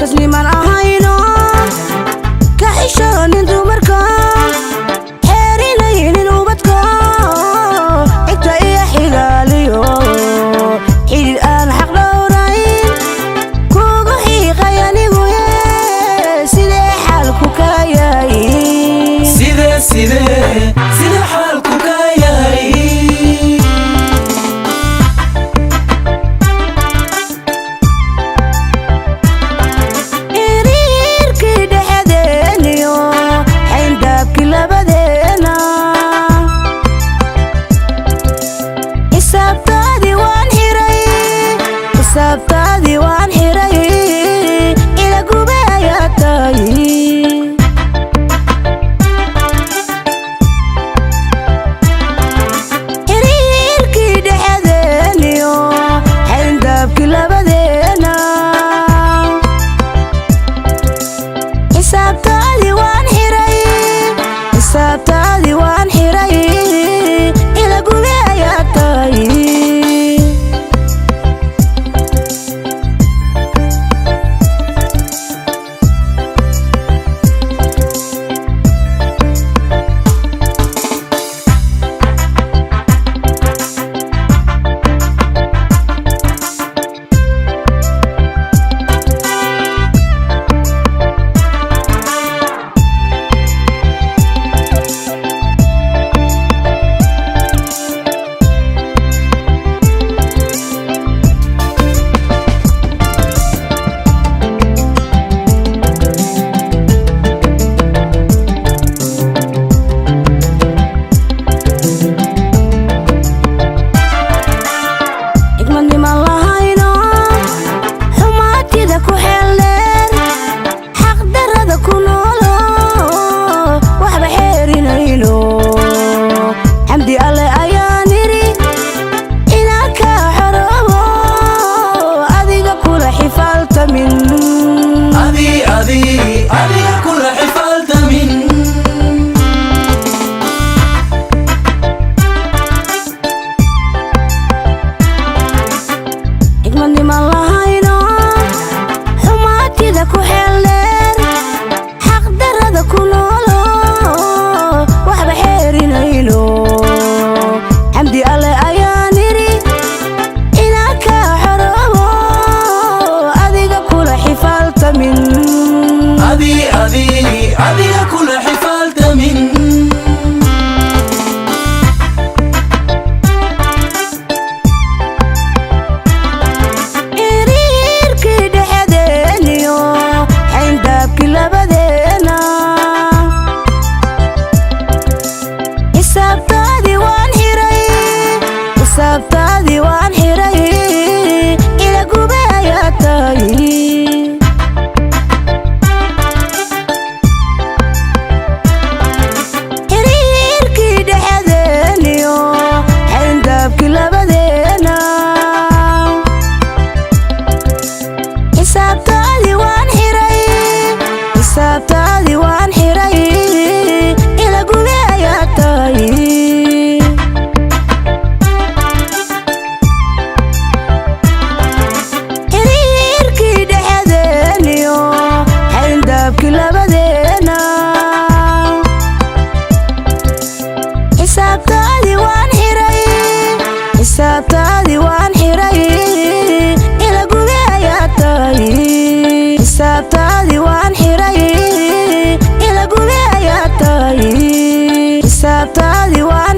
Xilkasniman ahayno, ka xishoonin dumarka, xeerinaynin ubadka, xigta iyo xigaaliyo xidid aan xaq dhowrayn kugu xiiqay aniguye. Sidee xaalku ka yahay? Sidee, sidee, sidee xaalku ka yahay? Xiriirkii dhexdeeniyo xayndaabkii labadeena, xisaabtaadii waan xiray, xisaabtaadii waan xiray, ilagube ayaa tahay. Xiriirkii dhexdeeniyo xayndaabkii labadeena, xisaabtaadii waan xiray, xisaabtaadii waan xiray, ilagube ayaa tahay. Xigmadniman lahayno, xumaatida ku xeeldheer, xaqdarrada ku noolo, waxba xeerinayno. Xamdi Alle ayaan idhi inaan kaa xoroobo, adiga kula xifaaltamin. Adi, adi, adiga kula xifaaltamin. Xigmadniman lahayno, xumaatida ku xeeldheer, xaqdarrada ku noolo, waxba xeerinayno. Xamdi Alle ayaan idhi inaan kaa xoroobo, adiga kula xifaaltamin. Adi, adi, adiga kula xifaaltamin. Xiriirkii dhexdeeniyo xayndaabkii labadeena, xisaabtaadii waan xiray, xisaabtaadii waan xiray, ilagube ayaa tahay. Xiriirkii dhexdeeniyo xayndaabkii labadeena, xisaabtaadii waan xiray, xisaabtaadii waan xiray, ilagube ayaa tahay. Xiriirkii dhexdeeniyo xayndaabkii labadeena, xisaabtaadii waan xiray, xisaabtaadii waan xiray, ilagube ayaa tahay. Xisaabtaadii waan xiray, ilagube ayaa tahay. Xisaabtaadii waan